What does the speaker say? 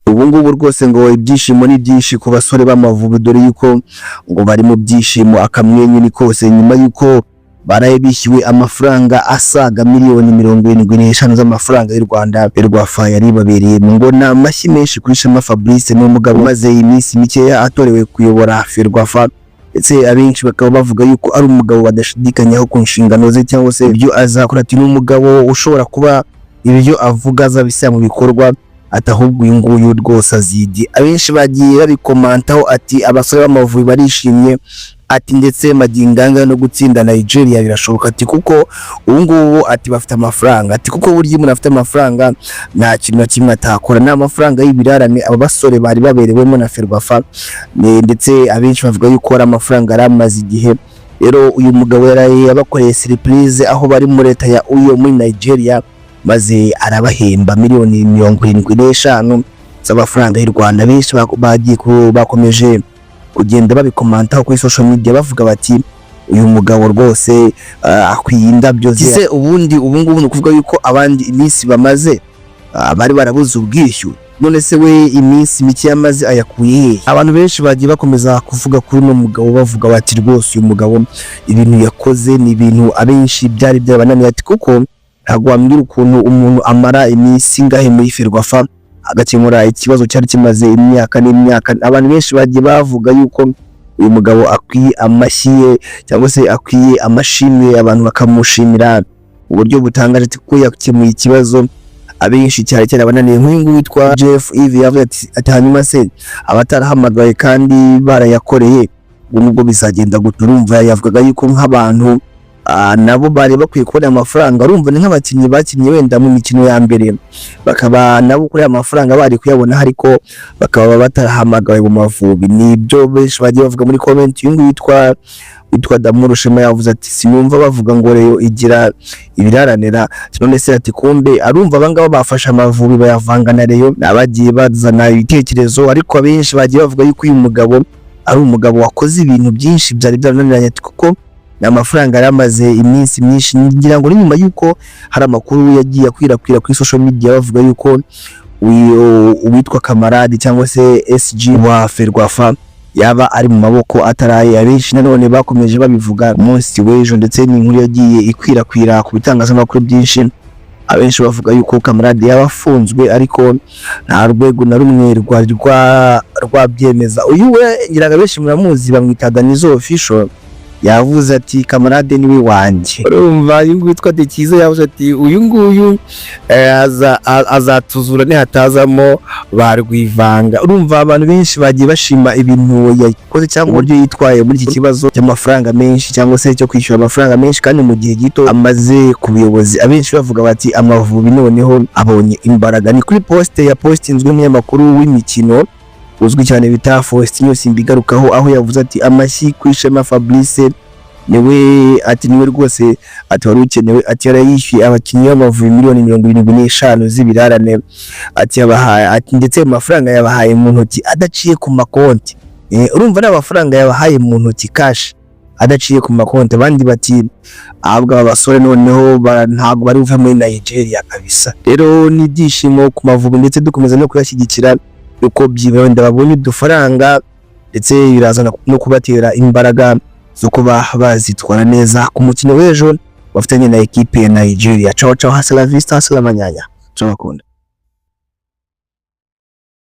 Ubu ngubu rwose ngo ibyishimo ni byinshi ku basore b'Amavubi, dore yuko ngo bari mu byishimo, akamwenyu ni kose, nyuma yuko baraye bishyuwe amafaranga asaga miliyoni 75 z'amafaranga y'u Rwanda Ferwafa yari babereye. Ngo ni amashyi menshi kuri Shema Fabrice, ni umugabo umaze iminsi mikeya atorewe kuyobora Ferwafa, ndetse abenshi bakaba bavuga yuko ari umugabo badashidikanyaho ku nshingano ze cyangwa se ibyo azakora. Ati ni umugabo ushobora kuba ibyo avuga azabishyira mu bikorwa, ati ahubwo uyu nguyu rwose azidi. Abenshi bagiye babikomantaho, ati abasore b'Amavubi barishimye, ati ndetse maginganga no gutsinda Nigeria birashoboka, ati kuko ubu ngubu ati bafite amafaranga, ati kuko burya umuntu afite amafaranga nta kintu na kimwe atakora. Ni amafaranga y'ibirarane aba basore bari baberewemo na Ferwafa, ndetse abenshi bavuga yuko ari amafaranga yari amaze igihe. Rero uyu mugabo yaraye yabakoreye surprise aho bari muri leta ya Uyo muri Nigeria, maze arabahemba miliyoni 75 z'amafaranga y'u Rwanda. Benshi bagiye bakomeje kugenda babikomantaho kuri social media, bavuga bati uyu mugabo rwose akwiye indabyo ze. Se ubundi ubu ngubu ni ukuvuga yuko abandi iminsi bamaze bari barabuze ubwishyu, none se we iminsi mike yamaze ayakuye hehe? Abantu benshi bagiye bakomeza kuvuga kuri uno mugabo, bavuga bati rwose uyu mugabo ibintu yakoze ni ibintu abenshi byari byabananiye, ati kuko ntabwo wambwira ukuntu umuntu amara iminsi ingahe muri Ferwafa agakemura ikibazo cyari kimaze imyaka n'imyaka. Abantu benshi bagiye bavuga yuko uyu mugabo akwiye amashyi ye cyangwa se akwiye amashimwe, abantu bakamushimira uburyo butangaje, ati kuko yakemuye ikibazo abenshi cyane cyane abananiye. Nk'uyu nguyu witwa Jeff Eve yavuze ati hanyuma se abatarahamagaye kandi barayakoreye ubwo ngubwo bizagenda gute? Urumva yavugaga yuko nk'abantu nabo bari bakwiye kubona amafaranga. Urumva ni nk'abakinnyi bakinnye wenda mu mikino ya mbere, bakaba nabo kuri aya mafaranga bari kuyabona, ariko bakaba batarahamagawe mu Mavubi. Nibyo benshi bagiye bavuga muri comment. Uyu nguyu witwa Damuru Shema yavuze ati sinumva bavuga ngo Rayon igira ibiraranira, none se ati kumbe arumva abangaba bafashe Amavubi bayavanga na Rayon. Abagiye bazana ibitekerezo, ariko abenshi bagiye bavuga yuko uyu mugabo ari umugabo wakoze ibintu byinshi byari byarananiranye, ati kuko ni amafaranga yari amaze iminsi myinshi. Ngira ngo ni nyuma yuko hari amakuru yagiye akwirakwira kuri social media bavuga yuko uyu uwitwa Kamarade cyangwa se SG wa Ferwafa yaba ari mu maboko ataraye. Abenshi nanone bakomeje babivuga umunsi w'ejo, ndetse n'inkuru yagiye ikwirakwira ku bitangazamakuru byinshi, abenshi bavuga yuko Kamarade yaba afunzwe, ariko nta rwego na rumwe rwari rwabyemeza. Uyu we ngira ngo abenshi muramuzi, bamwita Danizo Official, yavuze ati Kamarade niwe wanjye. Urumva uyu nguyu witwa Dekiza yavuze ati uyu nguyu azatuzura nihatazamo ba Rwivanga. Urumva abantu benshi bagiye bashima ibintu yakoze cyangwa uburyo yitwaye muri iki kibazo cy'amafaranga menshi cyangwa se cyo kwishyura amafaranga menshi kandi mu gihe gito amaze ku buyobozi. Abenshi bavuga bati Amavubi noneho abonye imbaraga. Ni kuri post ya postinzwe n'umunyamakuru w'imikino uzwi cyane bita Faustin Simbigarukaho, aho yavuze ati amashyi kuri Shema Fabrice, niwe, ati niwe rwose, ati wari ukenewe, ati yarayishyuye abakinnyi b'Amavubi miliyoni 75 z'ibirarane, ati yabahaye, ati ndetse ayo mafaranga yabahaye mu ntoki adaciye ku makonti. Urumva ni amafaranga yabahaye mu ntoki cash adaciye ku makonti. Abandi bati ahubwo aba basore noneho ntabwo bari buve muri Nigeria kabisa. Rero ni ibyishimo ku Mavubi, ndetse dukomeza no kuyashyigikira uko byibura wenda babonye udufaranga, ndetse biraza no kubatera imbaraga zo kuba bazitwara neza ku mukino w'ejo bafitanye na ekipe ya Nigeria. Ciao ciao, hasta la vista, hasta la manyanya, turabakunda.